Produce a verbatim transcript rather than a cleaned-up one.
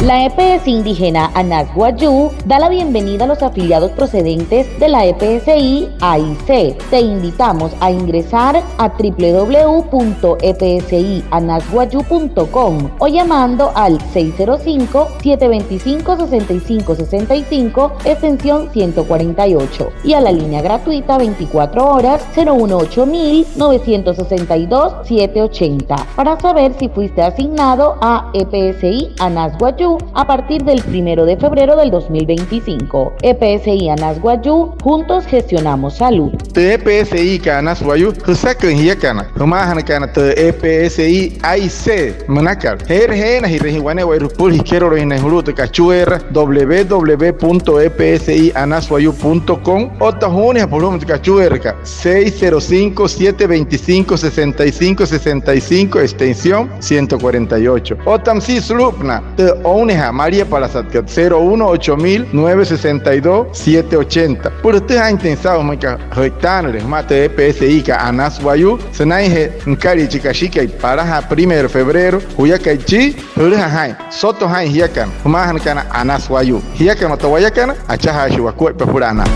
La E P S indígena Anas Wayuu da la bienvenida a los afiliados procedentes de la E P S I A I C. Te invitamos a ingresar a www punto epsianaswayuu punto com o llamando al seis cero cinco, siete veinticinco, sesenta y cinco sesenta y cinco, extensión ciento cuarenta y ocho, y a la línea gratuita veinticuatro horas, cero uno ocho mil novecientos sesenta y dos, siete ochenta, para saber si fuiste asignado a E P S I Anas Wayuu a partir del primero de febrero del dos mil veinticinco. E P S I Anas Wayuu, juntos gestionamos salud. Tü E P S I kat Anas Wayuu, jüsaküin jiakana jümaajanakana tü E P S I A I C münakat. Jeerü jeenajirüin wane'ewai jüpüla jikerolüinjanain julu'u tü kachueera, www punto epsianaswayuu punto com, otta juunijapa julu'umüin tü kachueerakat, seis cero cinco, siete veinticinco, sesenta y cinco sesenta y cinco, extensión ciento cuarenta y ocho. Otta müsia sulu'upünaa tü ounejaa maliapalasatkat, cero uno ocho mil nueve sesenta y dos siete ochenta. Süpüla jütüjaainjatüin saa'u jümüin aka jü'itaanüle jümaa tü E P S I kat Anas Wayuu, sünainjee nüka'lia chi kashikai palajaa primero febrero, juyakai chi jülüja jaa'in, soto jaa'in jiakana jümaajanakana Anas Wayuu. Jiakana otta wayakana, achajaashii wakuaippa süpüla anaa.